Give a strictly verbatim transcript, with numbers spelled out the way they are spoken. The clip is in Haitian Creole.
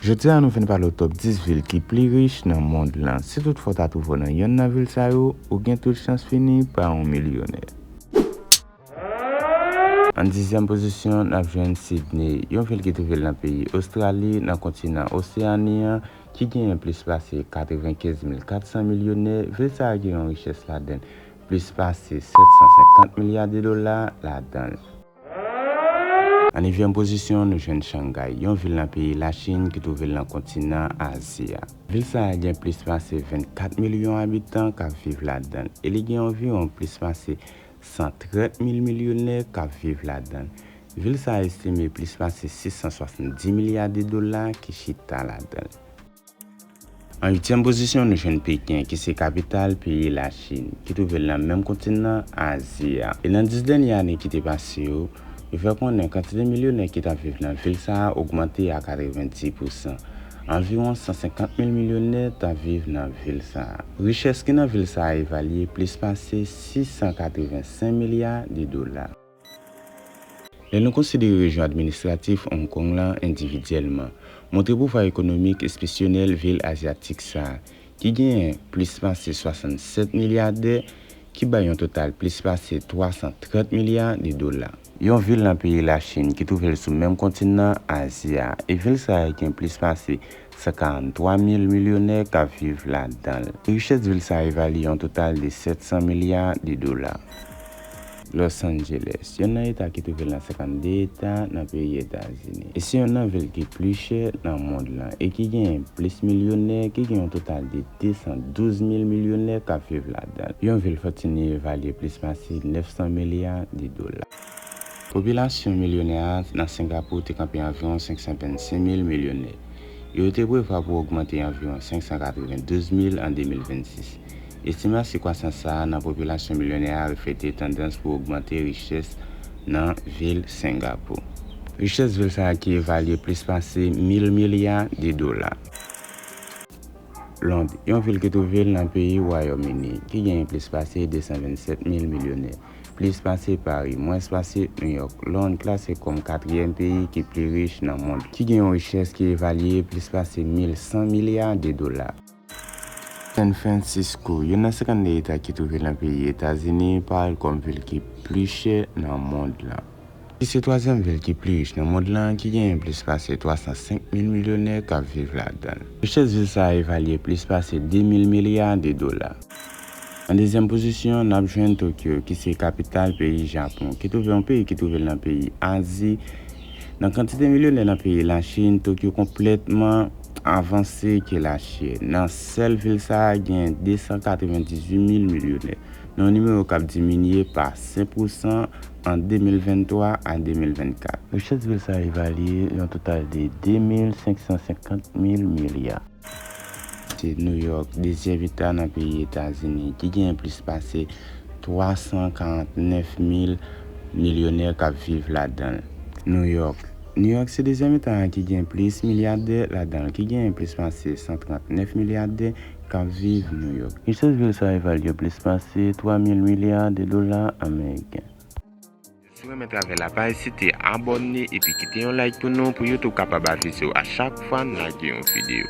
Jodi a, nou vin pale w top dis vil ki pli rich nan mond lan. Si toutfwa w ta twouve w nan yonn nan vil sa yo, ou gen tout chans fini pa yon milyonè. An dizyèm pozisyon, n ap jwenn Sydney, yon vil ki twouve l nan peyi Ostrali, nan kontinan Oseyani an, ki genyen plis pase katrevenkenz mil katsan milyonè. Vil sa a gen yon richès ladan l plis pase sèt san senkant milya de dola ladan l. An nevyèm pozisyon, nou jwenn Shanghai, yon vil nan peyi Lachin ki twouve l nan kontinan Azi a. Vil sa a gen plis pase vennkat milyon abitan k ap viv ladan l, e li gen anviwon plis pase san trant mil milyonè k ap viv ladan l. Vil sa a estime plis pase sis san swasanndis milya de dola ki chita ladan l. An uityèm pozisyon, nou jwenn Peken, ki se kapital peyi Lachin, ki twouve l nan menm kontinan Azi a. E nan dis dènye ane ki te pase yo, yo fè konnen kantite milyonè ki t ap viv nan vil sa a ogmante a katrevenndis pousan. Anviwon san senkant mil milyonè t ap viv nan vil sa a. Richès ki nan vil sa a evalye plis pase sis san katrevensenk milya de dola. Lè nou konsidere rejyon administratif Hong Kong lan endividyèlman, montre pouvwa ekonomik esepsyonèl vil azyatik sa a, ki genyen plis pase swasannsèt milyadè, ki bay yon total plis pase twa san trant milya de dola. Yon vil nan peyi Lachin ki twouve l sou menm kontinan Azi a, e vil sa a gen plis pase san karanntwa mil milyonè k ap viv ladan l. Richès vil sa a evalye yon total de sèt san milya de dola. Los Angeles, yonn nan eta ki twouve l nan senkannde eta nan peyi Etazini. E se yonn nan vil ki pli chè nan mond lan e ki genyen plis milyonè, ki gen yon total de de san douz mil milyonè k ap viv ladan l. Yon vil fòtine evalye plis pase nèf san milya de dola. Popilasyon milyonè a nan Sengapou te kanpe anviwon senk san vennsenk mil milyonè. Yo te prevwa pou ogmante anviwon senk san katrevendouz mil an de mil vennsis. Estimasyon kwasans sa a nan popilasyon milyonè a reflete tandans pou ogmante richès nan vil Sengapou. Richès vil sa a ki evalye plis pase mil milya de dola. Lond, yon vil ki twouve l nan peyi Wayòm Ini, ki genyen plis pase de san vennsèt mil milyonè, plis pase Pari, mwens pase Nouyòk. Lond klase kòm katriyèm peyi ki pli rich nan mond, ki gen yon richès ki evalye plis pase mil san milya de dola. San Francisco, youn nan senkannde eta ki twouve l nan peyi Etazini, parèt kòm vil ki pli chè nan mond lan. Li se twazyèm vil ki pli rich nan mond lan, ki genyen plis pase twa san senk mil milyonè k ap viv ladan l. Richès vil sa a evalye plis pase de mil milya de dola. An dezyèm pozisyon, n ap jwenn Tokyo, ki se kapital peyi Japon, ki twouve yon peyi ki twouve l nan peyi Azi. Nan kantite milyonè nan peyi Lachin, Tokyo konplètman avanse ke Lachin. Nan sèl vil sa a, gen de san katrevendizuit mil milyonè, nan yon nimewo k ap diminye pa senk pousan an de mil venntwa a de mil vennkat. Richès vil sa a evalye yon total de de mil senk san senkant mil milya. Se Nouyòk, dezyèm eta nan peyi Etazini, ki genyen plis pase twa san karantnèf mil milyonè k ap viv ladan l. Nouyòk. Nouyòk se dezyèm eta a ki gen plis milyadè ladan l, ki genyen plis pase san trantnèf milyadè k ap viv Nouyòk. Richès vil sa a evalye plis pase twa mil milya de dola ameriken. Si w renmen travay la, pa ezite abòne epi kite yon like pou nou, pou YouTube kapab avize w a chak fwa n lage yon videyo.